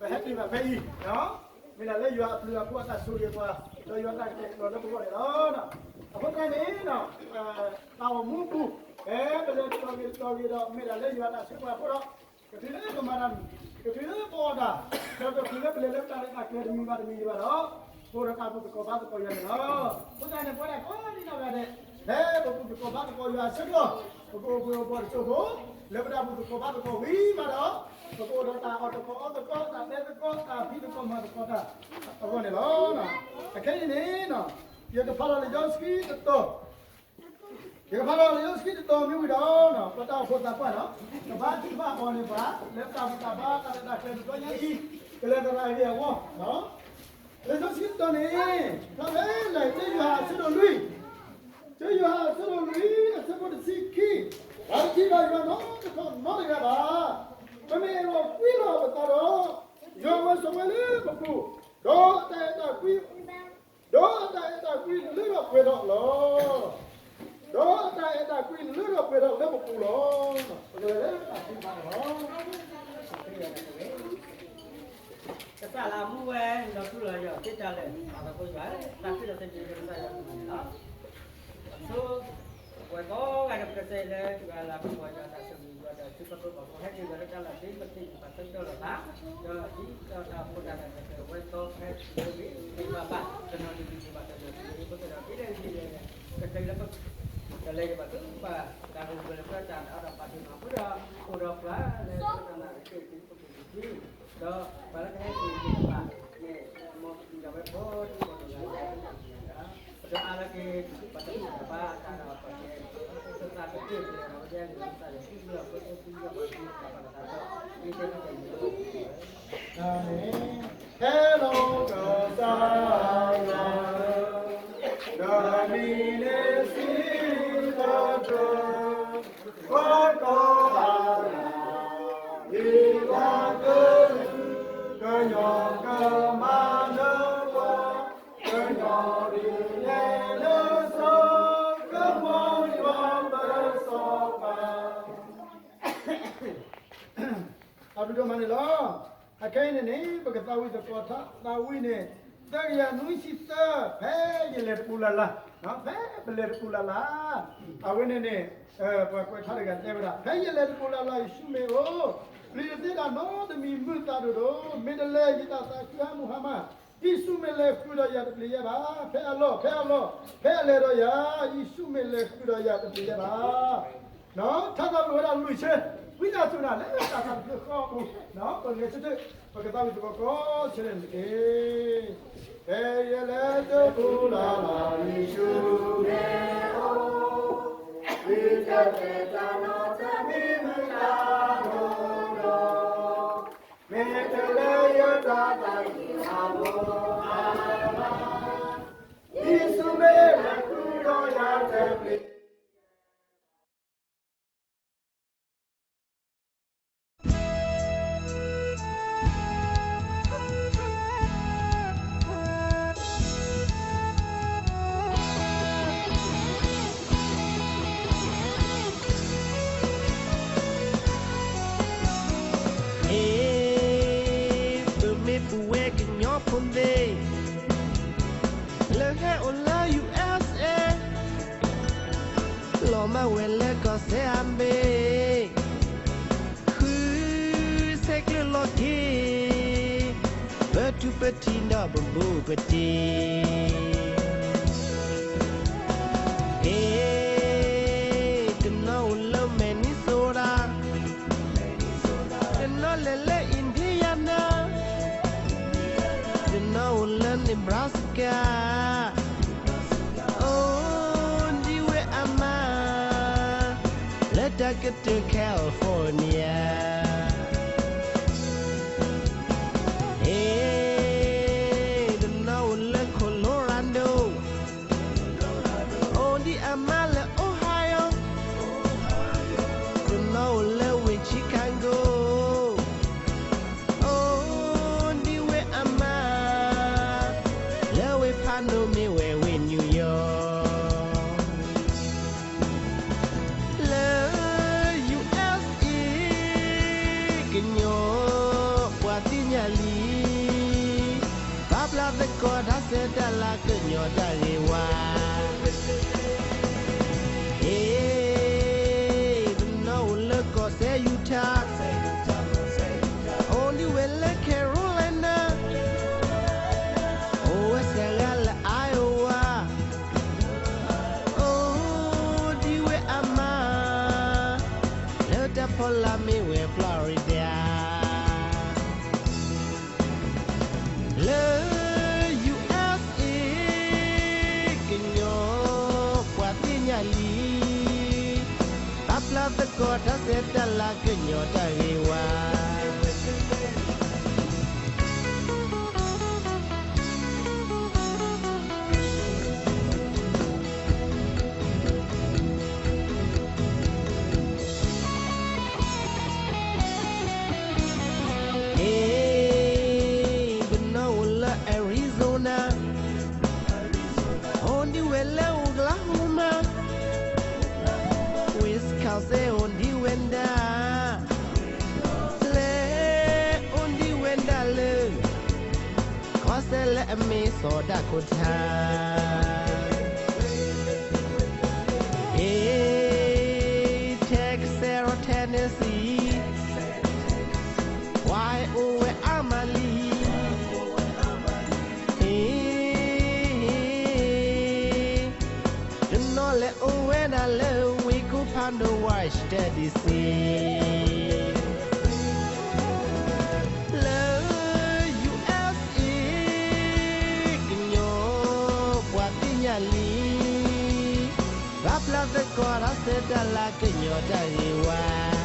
ပဟဲတုၤဘၣ်ဖဲအံၤ, မ့ၢ်ဒၣ်လၢယွၤအဘျုးအဖှိၣ်အတၢ်ဆိၣ်ဂ့ၤပှၤ, ဒီးယွၤတၢ်ကတဲာ်ကတီၤလၢပဂီၢ်န့ၣ်လီၤ. အဃိသတးန့ၣ်, တၢ်အိၣ်မူအပူၤ, ဖဲပလဲၤတတီၤဂ့ၤတတီၤဂ့ၤဒီး မ့ၢ်ဒၣ်လၢယွၤတၢ်ဆိၣ်ဂ့ၤပှၤအဃိဒီး, ကတုၤလၢပမၤတၢ်မုာ်, ကတုၤလၢပအီၣ်တၢ်, ဒီးကတုၤလၢပလဲၤလၢပတၢ်ရဲၣ်တၢ်ကျဲၤတမံၤဘၣ်တမံၤဒံးဘၣ်ဒီး, ပအိၣ်ဒီးတၢ်ဘူၣ်သကိးဘါသကိးယွၤန့ၣ်လီၤ. အဃိသတးန့ၣ် ပဝဲဒၣ်ကိးဒံနီၢ်ဂၤဒဲး, ဖဲပဘူၣ်သကိးဘါသကိးယွၤအဆၢကတီၢ်, ပကအိၣ်ဘှံးအိၣ်ဘှီၣ်တစိၢ်ဖိ, လၢပတၢ်ဘူၣ်သကိးဘါသကိးဝံၤမးဒီး, ပကအိၣ်ဒီးတၢ်အီၣ်သကိးအီသကိး, တၢ်တဲသကိး, တၢ်ဖံးသကိးမၤသကိးတၢ်အဂီၢ်န့ၣ်လီၤ. အခဲအံၤန့ၣ်, ယကဖးလီၤလံာ်စီဆှံတတီၤ, ယကဖးလီၤလံာ်စီဆှံတတီၤမ့ၢ်ဝံၤဒီး, ပတၢ်အိၣ်ဖှိၣ်သးပှၢ်န့ၣ်, ကဘါထုကဖၣ်အီၤန့ၣ်ပှၤ, လၢပတၢ်ဘူၣ်တၢ်ဘါတၢ်ရဲၣ်တၢ်ကျဲၤတဘျီညါအံၤ, ကလဲၤသရၣ်အဂ့ၢ်အဝီ, လံာ်စီဆှံတတီၤန့ၣ်, ဖျါဖဲလံာ်တၢယိၤဟၣ်အဆၢဒိၣ်လွံၢ်, တၢယိၤဟၣ်အဆၢဒိၣ်လွံၢ်အဆၢဖိတဆံခံ, ပှၤတထံၣ်ဘၣ်ယွၤနီတခီနီတဂၤဘၣ်, ပမ့ၢ်အဲၣ်လီၤကွံလီၤပသးဒီး, ယွၤဝဲဆိးဝဲလၢပပူၤ, ဒီးအတၢ်အဲၣ်တၢ်ကွံ, ဒီးအတၢ်အဲၣ်တၢ်ကွံလၢထီၣ်ပှဲၤထီၣ်လီၤ. ဒီးအတၢ်အဲၣ်တၢ်ကွံလၢထီၣ်ပှဲၤထီၣ်လၢပပူၤလီၤ. ပကလဲၤလၢတၢ်ထုကဖၣ်န့ၣ်လီၤ. ကစၢ်လၢအမူဝဲ, ဒီးတူၢ်လီၤယီၤသ့တၢ်လၢာ်, ပှၤသးဖိယွၤ, တၢ်ဃ့ဒီးသန့ၤကစၢ်ယွၤအမူန့ၣ်လီၤ. အဆိ, ပဝဲကိးဂၤဒဲးပကစၢ်လၢ ယွၤလၤကပီၤယွၤတၢ်ဆိၣ်ဂ့ၤယွၤဒီး သုပၢ်ဖိပၢ်ဖိဟဲက့ၤဝဲလၢတၢ်လီၢ်သ့ ပသ့ၣ်ပှၤသၢကတီၢ်လီၤဘၣ်, ဒီးဒ်သိးတၢ်အိၣ်ဖှိၣ်တၢ်ရဲၣ်တၢ်ကျဲၤဝဲသီဖဲလၢဂ့ၤ သ့ၣ်ဘၣ်ဘၣ် တနီၤတမံၤတမံၤဘၣ်တနီၤတမံၤ ပကဒီးဒ်လဲၣ်ဒ်လဲၣ် ကတၢၢ်လၢပ ကလဲၤကဘၣ်သုပှၤတၢ်ဂိၢ်ကလဲၤပှၤတၢ်အါထီၣ်ပာ်ထီၣ်မၤဃုာ်ဒီး အိၣ်ဒီးပှၤလၢတၢ်နာ်က့ၤက့ၤပက့ၤက့ၤ ဒီးပှၤလၢကဟဲက့ၤက့ၤတဖၣ်န့ၣ် မ်ပကံၤဒီးဝဲဖိဒ်သိးဒီး ပဒီးအါလၢက့ၤ ပတၢ်တၢ်ဘါတၢ်ဒီးပကဲ ပသးတက့ၢ်ပလဲၤဒီးဝဲဒၣ်န့ၣ် ပသးတက့ၢ်လၢပသးတက့ၢ်ပသးပသးဒီး ဒ်တဲပကဲန့ၣ် တၢ်န့ၣ် ဟဲလီၤကစၢ်ယွၤဧၢ, ဒီးမံၤန့ၣ်စံးဒီးတၢ် ပှၤကိးဂၤဒဲး, ဒ်ပှၤကလုၢ် ကညီကမၤလၢပှၤ, ကညီဒ်လဲၣ်လၢစီၤ ကမီၤယွၤပစီၤပၤ တၢ်ဘျုးဒိၣ်မးန့ၣ်လီၤ. အခဲအံၤန့ၣ်န့ၣ် ပကသးဝံၣ်သကိးထါသးဝံၣ်န့ၣ် သၢကယၤနွံဆံသၢ ဖဲယလဲၤတပူၤလၢ်လၢ်, ဖဲပလဲၤတပူၤလၢ်လၢ်, အဝဲန့ၣ်န့ၣ် ပှၤကွဲးထါတဂၤတဲဝဲဒၣ် ဖဲယလဲၤတပူၤလၢ်လၢ် ယဆူမဲာ်ဧၢ, ပျံၤတသ့ဒၣ်နီတမံၤမုာ်သးဒိၣ်ဒိၣ်, မ့ၢ်တလဲၤယတၢ်သးခုဟးမုၢ်ဟါမၢ်, ယ့ၣ်ၡူးမ့ၢ်လဲၤဃုာ်ဒီးယၤတပျံၤယဲဘၣ်, ဖဲအလီၢ် ဖဲအလီၢ် ဖဲအလဲၤဒီးယၤ, ယ့ၣ်ၡူးမ့ၢ်လဲၤဃုာ်ဒီးယၤတပျံၤယဲဘၣ်. ထါသးဝံၣ်ဝဲဒၣ်လွံၢ်ဆၢ, ဝံသးစူၤနၤလၢတၢ်သးတဖျၢၣ်ဃီအပူၤ, ပဂဲၤဆၢထၢၣ်, ပကသးဝံၣ်သကိးကိးဆၢန့ၣ်တက့ၢ်. ဖဲယလဲၤတပူၤလၢ်လၢ် ယ့ၣ်ၡူးမ့ၢ်အိၣ်, ယတတဲတၢ်နီတမံၤမုာ်သးဒိၣ်ဒိၣ်, မ့ၢ်တလဲၤယတၢ်သးခုဟးမုၢ်ဟါမၢ်, ယ့ၣ်ၡူးမ့ၢ်လဲၤဃုာ်ဒီးယၤတပျံၤ ဟ့ၣ်, ပမ့ၢ်ပဝဲကညီဖိသ့ၣ် လၢဟဲအိၣ်လၢ ယူၢ်အ့းအ့း, လီၤမၢ်ဝဲလၢကီၢ်စဲၣ်အမဲာ်, ဃုဆဲးကျၢလီၤက့ၤ, ပထူပထံးဒီးပဘူးပတံၢ် ဟ့ၣ်, တနီၤအိၣ်လၢ Minnesota, တနီၤလဲၤလၢ Indiana, တနီၤအိၣ်လၢ Nebraska, အိၣ်ဒံးဝဲအမါ လၢတၢ်ကတၢၢ် California, ဟ့ၣ်, တနီၤအိၣ်လၢ Colorado, အိၣ်ဒံးအမါလၢ Ohio, တနီၤအိၣ်လၢဝ့ၢ် Chicago, အိၣ်ဒံးဝဲအမါ လၢဝ့ၢ်ဖးဒိၣ် မ့ၢ်ဝဲဝ့ၢ် New York, လၢ ယူၢ်အ့းအ့း ပာ်ဖျါသကိးတၢ်ဆဲးတၢ်လၤကညီၤတၢ်ဂ့ၢ်ဝါ, အ့, တနီၤအိၣ်လၢကီၢ်စဲၣ် Utah, အိၣ်ဒံးဝဲလၢ Carolina, အိၣ်ဝဲစဲးဂၤလၢ Iowa, အိၣ်ဒံးဝဲအါမး လၢတၢ်ဖီလာ်မ့ၢ်ဝဲ Florida. လၢ ယူႇအၢၣ်စ့ၣ် ကညီပှၤသ့ၣ်ညါလံ, ပာ်ဖျါသကိးတၢ်ဆဲးတၢ်လၤကညီၤတၢ်ဂ့ၢ်ဝါ. အ့, တနီၤအိၣ်လၢ Arizona, အိၣ်ဒံးဝဲလၢ Oklahoma, Wisconsin အိၣ်ဒံးဝဲဒၣ်, လဲၤအိၣ်ဒံးဝဲဒၣ်လၢ ကီၢ်စဲၣ်လၢအမ့ၢ်စီၤဒၣ်ခိၣ်ထါ, အ့, Texas ဒီး Tennessee, ပှၤအိၣ်ဝဲအါမးလံ, အ့, တနီၤလဲၤအိၣ်ဝဲဒၣ်လၢ Waco ဖးဒိၣ် Washington D C. လၢ ယူႇအၢၣ်စ့ၣ် ကညီပှၤသ့ၣ်ညါလံ, ပာ်ဖျါသကိးတၢ်ဆဲးတၢ်လၤကညီၤတၢ်ဂ့ၢ်ဝါ.